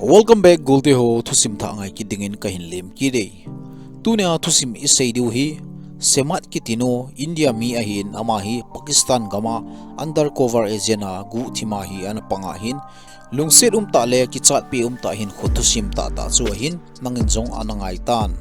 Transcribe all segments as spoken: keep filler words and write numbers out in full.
Welcome back, golte ho, thusim thah ngai kit dingin kahin lem kit e. Tunia thusim isei diu hi, Shamat kitinu, India mi ahin, ama hi Pakistan gama undercover agent a guhthim a hi ana pang ahin, lungset umtah le kichatpi umtah hinkho thusim tahtah chu ahin, nangin jong ana ngai tan.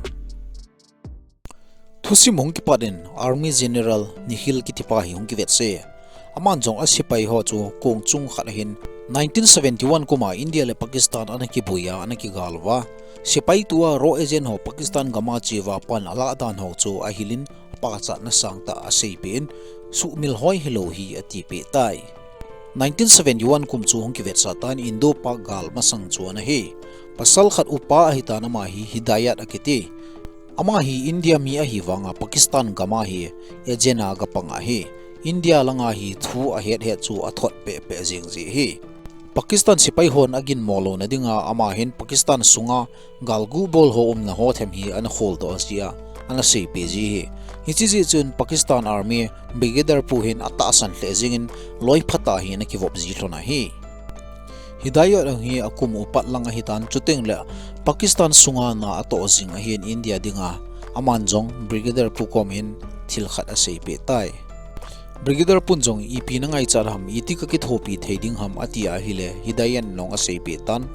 Thusim hung kipat in Army General Nikhil kitipa hi hung kivetse. Aman jong asepai ho chu kong chung khat ahin, nineteen seventy-one kum a India le Pakistan ana kibui a, ana kigal uva, sepai tua raw agent ho Pakistan gama cheuva pan alah dan ho chu ahilin, apachatna sangtah aseipeh in, suhmil hoi hilou hi atipeh tai. Nineteen seventy-one kum chu hung kivetsah tan, Indo-Pak gal masang chu ana hi. Pasal khat upa ahitan, ama hi Hidayat akiti. Ama hi India mi ahi vanga Pakistan gama hi agent a gapang ahi. India langa hi thu ahet het chu athot pehpeh jing ji hi. Pakistan sepai hon aginmo louna dinga ama hin Pakistan sunga galgu bol ho umna ho them hi ana kholdoh jia, ana seipeh ji hi. Hiche jeh chun Pakistan Army Brigadier pu hin atahsan lheh jingin loiphatah hi ana kivop ji lhon ahi. Hidayat jong hi akum upat lang ahitan, chuteng le Pakistan sunga na atoh jing ahin India dinga, aman jong Brigadier pu kom hin thil khat aseipeh tai. Brigadier pun jong ipi na ngaichat ham, iti kakithopi thei ding ham ati ahile, Hidayat in jong aseipeh tan.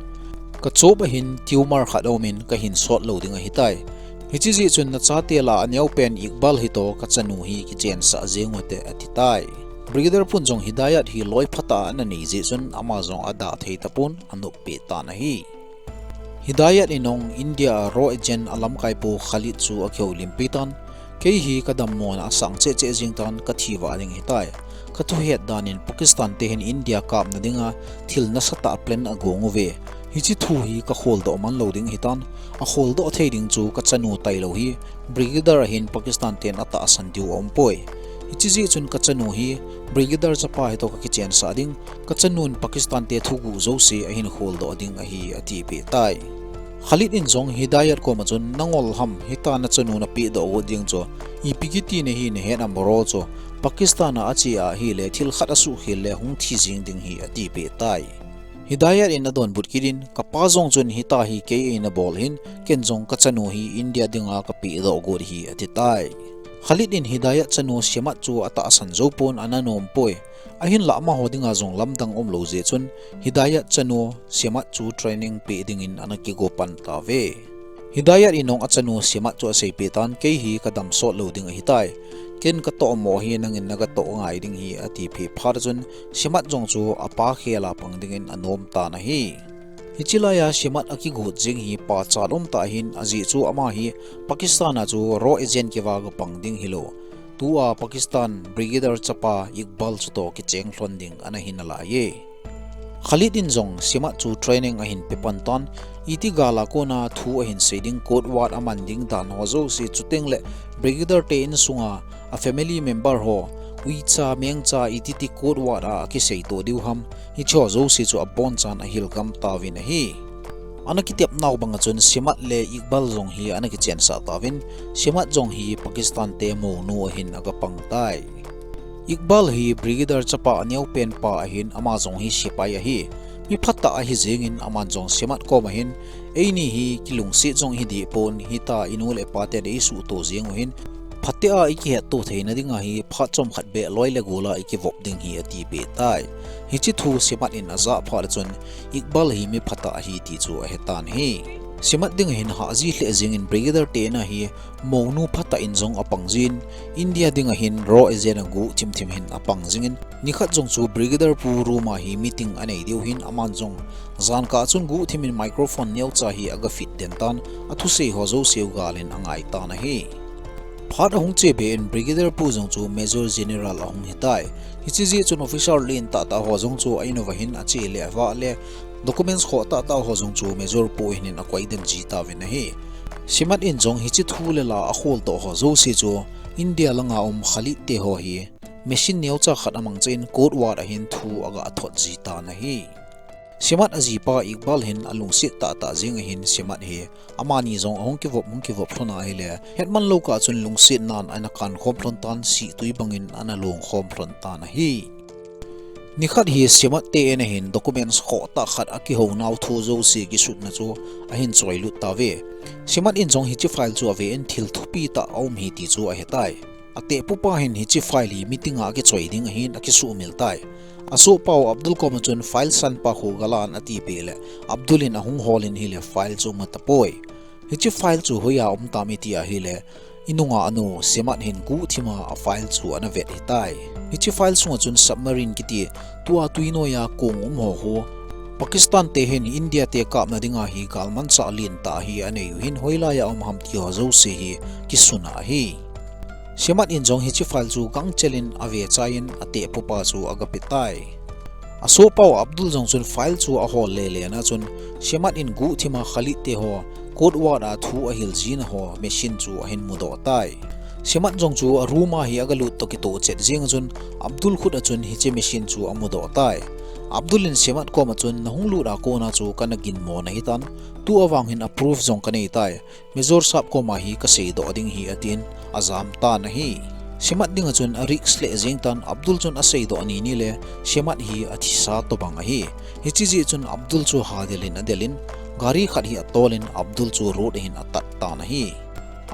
Kachop a hin tumor khat aumin kahin sot lou ding ahitai. Hiche jeh chun nachate lah a aneopen Iqbal hitoh kachanu hi kichensah jeng ute ati tai. Brigadier pun jong Hidayat hi loiphatah a ana nei jeh chun ama jong adah thei tapon, anop peh tan ahi. Hidayat in jong India a raw agent a lamkaipu Khalid chu akihoulimpi tan. Kei hi kadammona asang cheh cheh jing tan, kathi vah ding ahitai. Kathuhet dan in Pakistan te hin India kapna dinga thil nasatah plan agong uve. Hiche thu hi kakholdoh man lou ding ahitan. Akholdoh thei ding chu kachanu tailou hi Brigadier a hin Pakistan ten atahsan diu aumpoi. Hiche jeh chun kachanu hi Brigadier chapa hitoh kakichensah ding, kachanun Pakistan te thuguh jouse ahin kholdoh ding ahi atipeh tai. Khalid in jong Hidayat koma chun, nangol ham, hita nachanu napehdoh got ding chu, ipi kiti nahi nahet am raw chu, Pakistan a ache ahile thil khat asuhkhel le hung thi jing ding hi atipeh tai. Hidayat in adonbut kit in, kapa jong chun hita hi kei eina bol hin, ken jong kachanu hi India dinga kapehdoh got hi ati tai. Khalid in Hidayat chanu Shamat chu atahsan joupon, ana nompoi. Ahinlah amaho dinga jong lamdang umlou jeh chun Hidayat chanu Shamat chu training peh dingin ana kigo pan tauve. Hidayat in jong achanu Shamat chu aseipeh tan, kei hi kadam sot lou ding ahitai. Ken katohmo hi nangin nagatoh ngai ding hi atipeh phat chun Shamat jong chu apa khel a pang dingin anom tan ahi. Hiche laiya Shamat akigot jing hi pachat umtah ahin, ajeh chu ama hi Pakistan a chu raw agent keuva gapang ding hilou, tua Pakistan Brigadier chapa Iqbal chutoh kicheng lhon ding ana hinalaiye. Khalid in jong Shamat chu training ahin pepan tan, iti gal a kona thu ahin sei ding, code word aman ding dan ho jouse, chuteng le Brigadier te insunga a family member ho uicha mengcha ititi code word a akiseito diu ham, hiche ho jouse chu abonchan ahil gam tauvin ahi. Ana kitepnau banga chun Shamat le Iqbal jong hi ana kichensah tauvin, Shamat jong hi Pakistan te mounu ahin agapang tai. Iqbal hi Brigadier chapa aneopen pa ahin, ama jong hi sepai ahi. Mi phatah ahi jengin aman jong Shamat koma hin, eini hi kilungset jong hidehpon, hita inu le ipa ten eisuhto jeng uhin, phatea ikihetto theina dinga hi phat chomkhat beh loi le gol a ikivop ding hi atipeh tai. Hiche thu Shamat in ajah phat chun Iqbal hi mi phatah ahi ti chu ahetan ahi. Shamat dinga hin hahji lheh jengin Brigadier tena hi mounu phatah in jong apang jin, India dinga hin raw agent a guhthim thim hin apang jingin, nikhat jong chu Brigadier pu room a hi meeting anei diu hin, aman jong jankah chun guhthimin microphone neocha hi agafit den tan, athusei ho jouseu galin angai tan ahi. Phat ahung chebe in Brigadier pu jong chu Major General ahung hitai. Hiche jeh chun officer len tahtah ho jong chu a-in uva hin ache le avah le documents khoh tahtah ho jong chu Major pu hinin akoiden ji tauvin ahi. Shamat in jong hiche thu le la akholdoh ho jouse chu India langa um Khalid te ho hi machine neocha khat amangcha in code word a hin thu agathot ji tan ahi. Shamat ajipa Iqbal hin alungset tahtah jeng ahin Shamat hi amani jong ahung kivop, hung kivop lhon ahile, hetman lou kah chun lungsetnan ana kankhom lhon tan, sihtui bangin ana longkhom lhon tan ahi. Nikhat hi Semat te in ahin documents khoh tah khat akihou nau thu jouse kisutna chu ahin choilut tauve. Semat in jong hiche file chu ave in thil thupi tah aum hi ti chu ahetai. Atehpupa hin hiche file hi meeting a akichoi ding ahin akisuhmil tai. Asohpau Abdul koma chun file sanpa khu galan atipeh le Abdul in ahung holin ahile file chu amu tapoi. Hiche file chu hoiya um tam iti ahile, inunga anu Semat hin guhthima a file chu ana vet hitai. Hiche file sunga chun submarine kiti tua tuinoiya kong um ho khu Pakistan te hin India te kapna dinga hi galmanchah lentah hi anei u hin hoilaiya um ham ti ho jouse hi kisuna ahi. Semat in jong hiche file chu gangchel in avechai in atehpupa chu agapetai. Asohpau Abdul jong chun file chu ahol lele na chun Semat in guhthima Khalid te ho cold war a thu ahil jina ho machine chu ahin mudoh tai. Semat jong chu aroom a hi agalut toh kitoh chet jeng chun Abdul khut a chun hiche machine chu amudoh tai. Abdul in Semat koma chun nahung lut a kona chu kana ginmo nahitan, tua vang hin a proof jong kanei tai. Major sap koma hi kaseidoh ding hi atin ajam tan ahi. Semat dinga chun arisk lheh jeng tan Abdul chun aseidoh nini le Semat hi athisa tobang ahi. Hiche jeh chun Abdul chu hadel in adel in gari khat hi atol in Abdul chu road ahin atat tan ahi.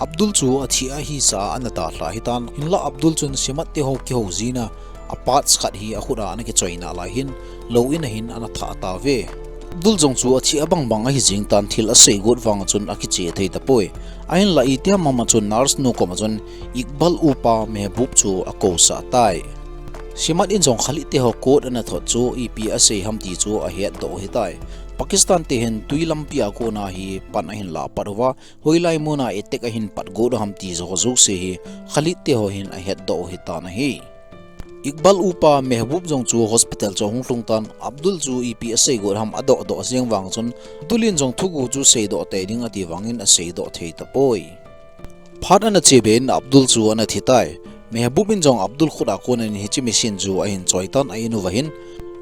Abdul chu athi ahi sa a ana dalha hitan hinla Abdul chun Semat te ho kihou jina a parts khat hi akhut a ana kichoi nalai hin lou in ahin ana thah tauve. Abdul jong chu athi abang bang ahi jeng tan thil asei got vang chun akiche thei tapoi. Ahinla itiham ham a chun nurse nu koma chun Iqbal upa Mehboob chu akousah tai. Semat in jong Khalid te ho cold ana thot chu ipi asei ham ti chu ahetdoh u hitai. Pakistan te hin twi lampi a kona hi pan ahin lah pat uva, hoilai muna attack ahin pat got u ham ti jouse hi Khalid te ho hin ahetdoh u hitan ahi. Iqbal upa Mehboob jong chu hospital chu ahung lhung tan Abdul chu ipi asei got ham adohdoh jeng vang chun Abdul in jong thuguh chu seidoh tei ding ati vangin aseidoh thei tapoi. Phat ana che be in Abdul chu ana thi tai. Mehboob in jong Abdul khut a konin hiche machine chu ahin choi tan a in uva hin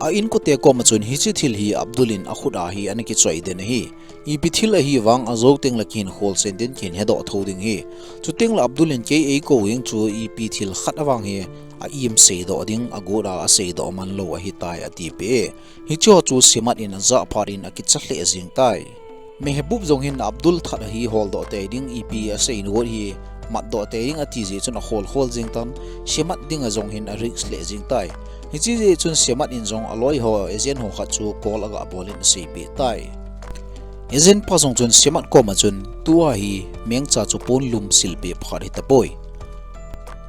a inkote koma chun hiche thil hi Abdul in akhut a hi ana kichoi den ahi. Ipi thil ahi vang ajou tengle kihin kholsen din kihin hedoh tho ding ahi. Chuteng le Abdul in kei eikou jeng chu ipi thil khat avang hi a im seidoh ding agot a aseidoh man lou ahitai atipeh e. Hiche ho chu Semat in ajah phat in akicha lheh jeng tai. Mehboob jong hin Abdul that hi holdoh tei ding ipi asei got hi matdoh tei ding ati jeh chun akhol khol jeng tan Semat dinga jong hin arisk lheh jeng tai. Hiche jeh chun Semat in jong aloi ho agent ho khat chu call agabol in aseipeh tai. Agent pa jong chun Semat koma chun tua hi Mengcha chu ponlum silpeh phat hitapoi.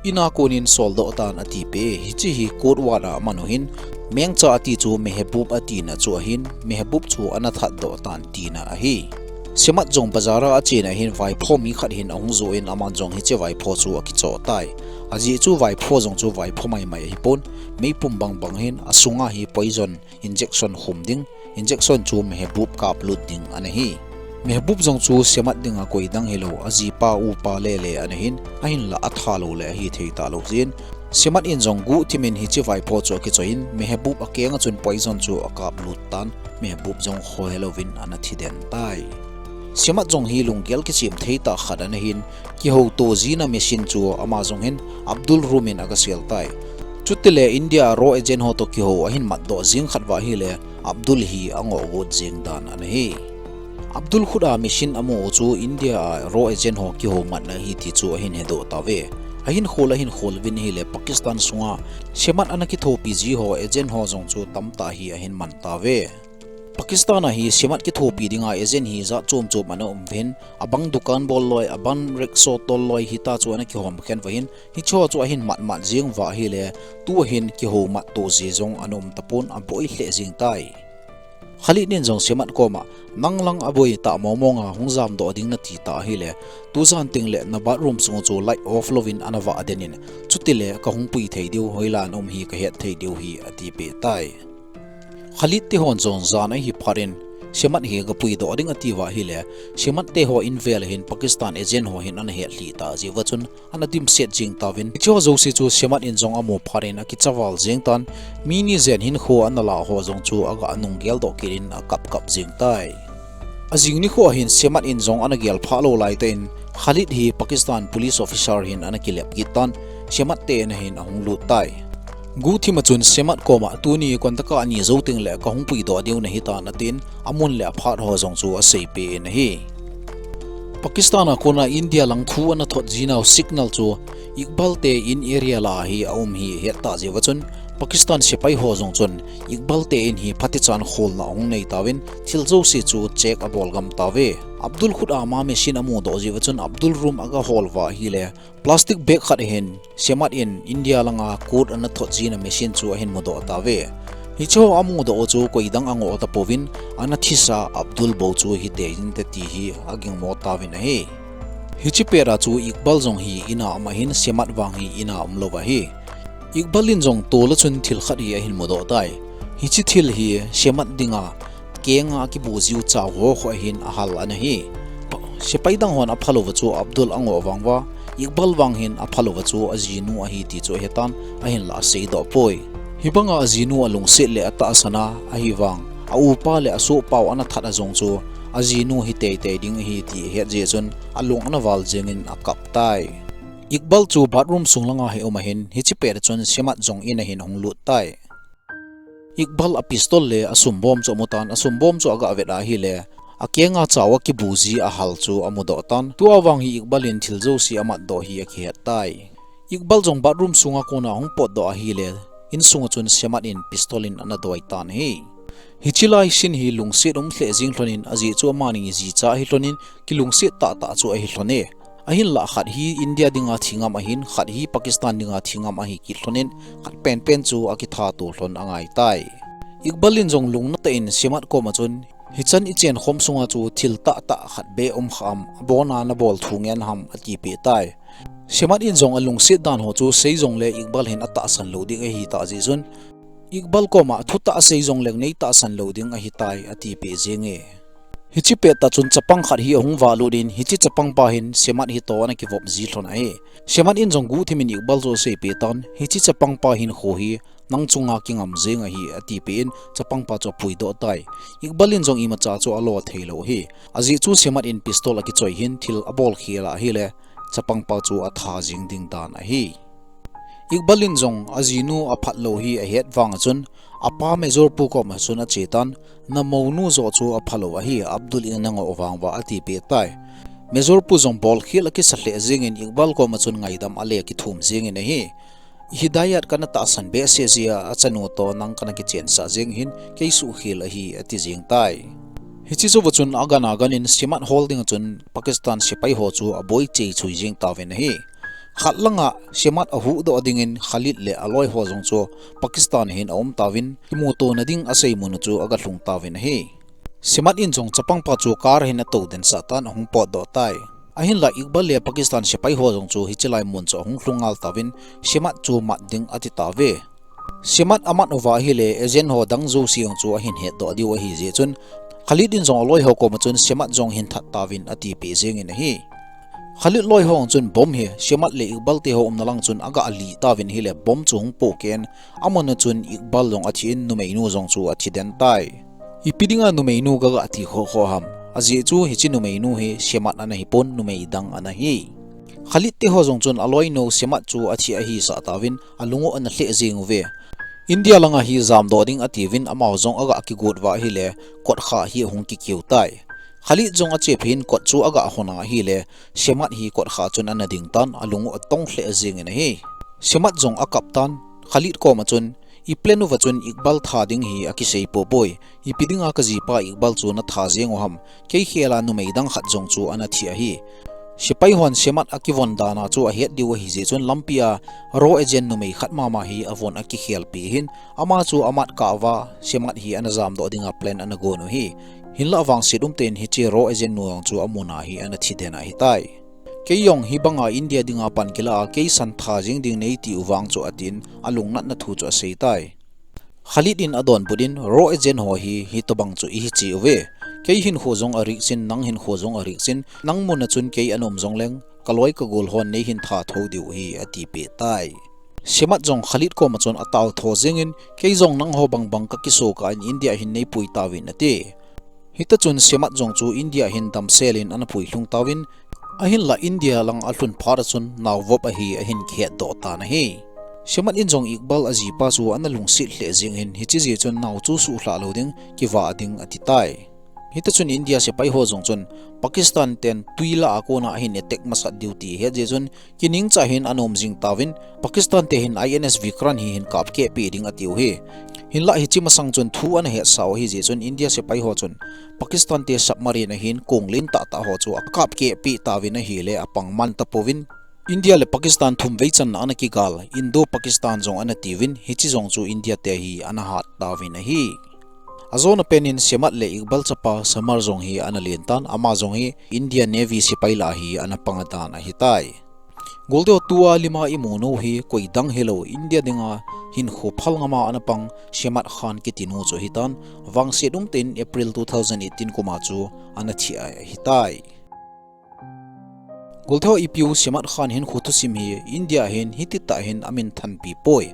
Ina konin soldoh tan atipeh e, hiche hi cold war a aman u hin Mengcha ati chu Mehboob atina chu ahin Mehboob chu ana thatdoh tan tina ahi. Semat jong bazar a achena hin vaipho mi khat hin ahung jo in aman jong hiche vaipho chu akichoh tai. Ajeh chu vaipho jong chu vaipho maimai ahipon meipum bang bang hin asunga hi poison injection khum ding, injection chu Mehboob kaplut ding ana hi. Mehboob jong chu Semat dinga koi dang hilou ajipa upa lele ana hin ahinla atha lou le ahithei talou jeh in Semat in jong guhthim in hiche vaipho chu akichoi in Mehboob akeng a chun poison chu akaplut tan Mehboob jong khohelouvin ana thiden tai. Semat jong hi lunggel kichem thei tah khat ana hin kihouto jina machine chu ama jong hin Abdul room in agasel tai. Chutile India a raw agent ho toh kihou ahin matdoh jeng khat uva ahile Abdul hi angoh got jeng dan ana hi. Abdul khut a machine amu u chu India a raw agent ho kihou matna ahi ti chu ahin hedoh tauve. Ahin khol ahin khol uvin ahile Pakistan sunga Semat ana kithopi ji ho agent ho jong chu tamtah hi ahin man tauve. Pakistan a hi Semat kithopi dinga agent hi jat chom chom ana um uvin, abang dukan bol loi, abang rickshaw tol loi hita chu ana kihom khen uva hin, hiche ho chu ahin mat mat jeng uva ahile, tua hin kihou matto ji jong ana um tapon aboi lheh jeng tai. Khalid in jong Semat koma, nang lang aboi tah mong mong a hung jamdoh ding nati tah ahile, tujan tengle na bathroom sung chu light off louvin ana vah den in, chutile kahung pui thei diu, hoilaiya um hi kahet thei diu hi atipeh tai. Khalid te hon jong jan ahi phat in, Semat hi gapuidoh ding ati uva ahile, Semat te ho in vel hin Pakistan agent ho hin ana hetlhi ta jeh uva chun ana dimset jeng tauvin. Hiche ho jouse chu Semat in jong amu phat in akicha val jeng tan, mi ni jen hinkho ana lah ho jong chu aga nung geldoh kit in akap kap jeng tai. Ajing nikho a hin Semat in jong ana gel phah lou laitah in, Khalid hi Pakistan police officer hin ana kilep kit tan, Semat te in ahin ahung lut tai. Guhthim a chun Semat koma tuni kontaka ani jou teng le kahung puidoh diu nahi tan atin, amun le aphat ho jong chu aseipeh in ahi. Pakistan a kona India lang thu ana thot jinau signal chu Iqbal te in area lah a hi aum hi ahet tah jeh uva chun, Pakistan sepai ho jong chun Iqbal te in hi phatechan kholna ahung nei tauvin, thil jouse chu check abol gam tauve. Abdul khut a ama machine amudoh jeh uva chun Abdul room aga hol uva ahile, plastic bag khat ahin Semat in India langa code ana thot jina machine chu ahin mudoh tauve. Hiche ho amudoh u chu koidang angoh tapouvin, ana thisa Abdul bou chu hitei inte ti hi agingmo tauvin ahi. Hiche pet a chu Iqbal jong hi in a um ahin, Semat vang hi in a umlou ahi. Iqbal in jong tol a chun thil khat hi ahin mudoh tai. Hiche thil hi Semat dinga kenga kibu jiu chao ho kho ahin ahal ana hi. Sepai dang hon aphalou uva chu Abdul angoh vang uva, Iqbal vang hin aphalou uva chu ajinu ahi ti chu ahetan, ahinla aseidoh poi. Hibanga ajinu alungset le atahsan a ahivang, aupa le asohpau ana that a jong chu ajinu hi teitei ding ahi ti ahet jeh chun alung ana val jengin akap tai. Iqbal chu bathroom sung langa hi um ahin, hiche pet a chun Semat jong in a hin ahung lut tai. Iqbal a pistol le asumbom chu amutan, asumbom chu aga vet ahile, akenga chao a kibu ji ahal chu amudoh tan. Tua vang hi Iqbal in thil jouse amatdoh hi akihet tai. Iqbal jong bathroom sunga kona ahung potdoh ahile, insunga chun Semat in pistol in ana doi tan ahi. Hiche lai scene hi lungset um lheh jeng lhonin, ajeh chu amani jicha ahi lhonin, kilungset tahtah chu ahi lhon e. Ahinlah khat hi India dinga thi ngam ahin, khat hi Pakistan dinga thi ngam ahi kit lhonin, khat penpen chu akithat to lhon angai tai. Iqbal in jong lungna tah in Semat koma chun, hichan ichen khom sunga chu thil tahtah khat beh um kha am, abona nabol thu ngen ham atipeh tai. Semat in jong alungset dan ho chu sei jongle Iqbal hin atahsan lou ding ahitah jeh chun, Iqbal koma thutah asei jongleng neitahsan lou ding ahitai atipeh jenge. Hiche pet a chun chapang khat hi ahung valut in, hiche chapang pa hin Semat hi to ana kivop ji lhon ahi. Semat in jong guhthim in Iqbal chu aseipeh tan, hiche chapang pa hinkho hi nang chunga kingam jeng ahi atipeh in, chapang pa chu apuidoh tai. Iqbal in jong imacha chu alo theilou ahi. Ajeh chu Semat in pistol akichoi hin thil abol khel ahile, chapang pa chu atha jeng ding dan ahi. Iqbal in jong ajinu aphatlou hi ahet vang a chun, apa Major pu koma chun ache tan, namounu joh chu aphalou ahi, Abdul in ana ngoh vang uva atipeh tai. Major pu jong bolkhel akisa lheh jengin Iqbal koma chun ngaidam ale kithum jengin ahi. Hidayat kana tahsan behseh jeh a, achanu to nang kana kichensah jeng hin, kei suhkhel ahi ati jeng tai. Hiche jouva chun agan agan in Semat hol dinga chun Pakistan sepai ho chu aboi chei chui jeng tauvin ahi. Khat langa Semat ahuhdoh dingin Khalid le aloi ho jong chu Pakistan a hin aum tauvin, kimutona ding asei mun u chu aga lhung tauvin ahi. Semat in jong chapang pa chu car a hin atou densah tan ahung potdoh tai. Ahinla Iqbal le Pakistan sepai ho jong chu hiche lai mun chu ahung lhung ngal tauvin, Semat chu mat ding ati tauve. Semat amat uva ahile agent ho dang jouse jong chu ahin hetdoh diu ahi jeh chun, Khalid in jong aloi ho koma chun Semat jong hin that tauvin atipeh jengin ahi. Khalid loi ho jong chun bomb hi Semat le Iqbal te ho umna lang chun aga alih tauvin ahile bomb chu hung pohkeh in, amun a chun Iqbal jong athi in numeinu jong chu athi den tai. Ipi dinga numeinu gaga thi khoh khoh ham? Ajeh chu hiche numeinu hi Semat ana hipon numei dang ana hi. Khalid te ho jong chun aloinu Semat chu athi ahisah tauvin alungu ana lheh jeng uve. India langa hi jamdoh ding atiuvin amaho jong aga kigot uva ahile kotkhah hi ahung kikiu tai. Khalid jong ache phei in kot chu aga hon a ahile Semat hi kotkhah chun ana ding tan alungu atong lheh jengin ahi. Semat jong akap tan Khalid koma chun, i plan uva chun Iqbal tha ding hi akisei poupoi. Ipi dinga kajipa Iqbal chu natha jeng u ham? Kei khel a numei dang khat jong chu ana thi ahi. Sepai hon Semat akivon dan a chu ahet diu ahi jeh chun lampi a raw agent numei khat mama hi avon akikhelpi hin ama chu amat kah uva Semat hi ana jamdoh dinga plan ana gon u hi. Hinlah vangset umtah in hiche raw agent nu jong chu amun a hi ana thi den ahitai. Kei jong hibanga India dinga pan kila a kei san tha jeng ding neiti u vang chu atin alungnatna thu chu asei tai. Khalid in adonbut in raw agent ho hi hitobang chu ihi che uve. Kei hinkho jong arikchin, nang hinkho jong arikchin, nang mun a chun kei ana um jongleng, kaloi kagol hon neihin that thou diu ahi atipeh tai. Semat jong Khalid koma chun atao tho jengin, kei jong nangho bangbang kakisukah in India hin neipui tauvin ati. Hitachun Semat jong chu India hin damsel in ana puilhung tauvin, ahinlah India lang alhun phat a chun naovop ahi ahin kihetdoh tan ahi. Shamat in jong Iqbal ajipa chu ana lungset lheh jeng hin, hiche jeh chun nao chu suhlha lou ding, kivah ding ati tai. Hiti chun India sepai ho jong chun Pakistan ten twi lah a kona ahin attack masat diu ti ahet jeh chun kiningcha hin ana um jing tauvin, Pakistan te hin I N S Vikrant hi hin kapkeh peh ding atiu hi. Hinlah hiche masang chun thu ana hetsah u ahi jeh chun India sepai ho chun Pakistan te submarine ahin kong len tahtah ho chu akapkeh peh tauvin ahile apang man tapouvin, India le Pakistan thum vei channa ana kigal Indo-Pakistan jong ana tiuvin, hiche jong chu India te hi ana hat tauvin ahi. Ajona pen in Shamat le Iqbal chapa Samar jong hi ana len tan, ama jong hi India Navy sepai lah a hi ana pang dan ahitai. Golteho, tua lima imu nau hi koi dang hilou, India dinga hinkho phal ngama ana pang Shamat Khan kiti nu chu ahitan, vangset umtah in April two thousand eighteen kum a chu ana thi ahitai. Golteho, ipiu Shamat Khan hinkho thusim hi India hin hititah hin amin thanpi poi.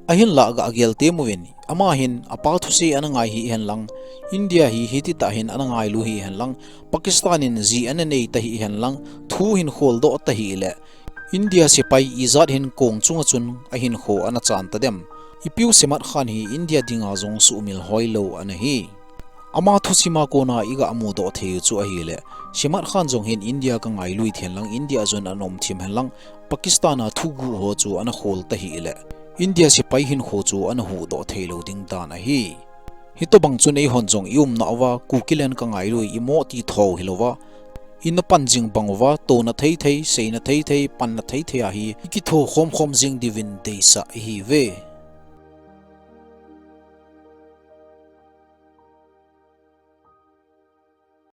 Ahinlah gah gel temun, ama hin apa thusei ana ngai hihen lang, India hi hititah hin ana ngailu hihen lang, Pakistan in ji ana nei ta hihen lang, thu hin kholdoh ta hile, India sepai ijat hin kong chunga chun ahinkho ana chan tadem? Ipiu Shamat Khan hi India dinga jong sumil hoilou ana hi. Ama thusima kona igah mudoh thei u chu ahile, Shamat Khan jong hin India ka ngailu hihen lang, India a chun ana um thim hen lang, Pakistan a thuguh ho chu ana khol ta hile, India sepai hinkho chu ana huhdoh theilou ding dan ahi. Hitobang chun eihon jong iumnauva Kukiland ka ngailu, imo ti tho hilouva, ina pan jing bang uva, touna theithei, seina theithei, panna theithei a hi ikitho khomkhom jing diuvin deisah ihiuve.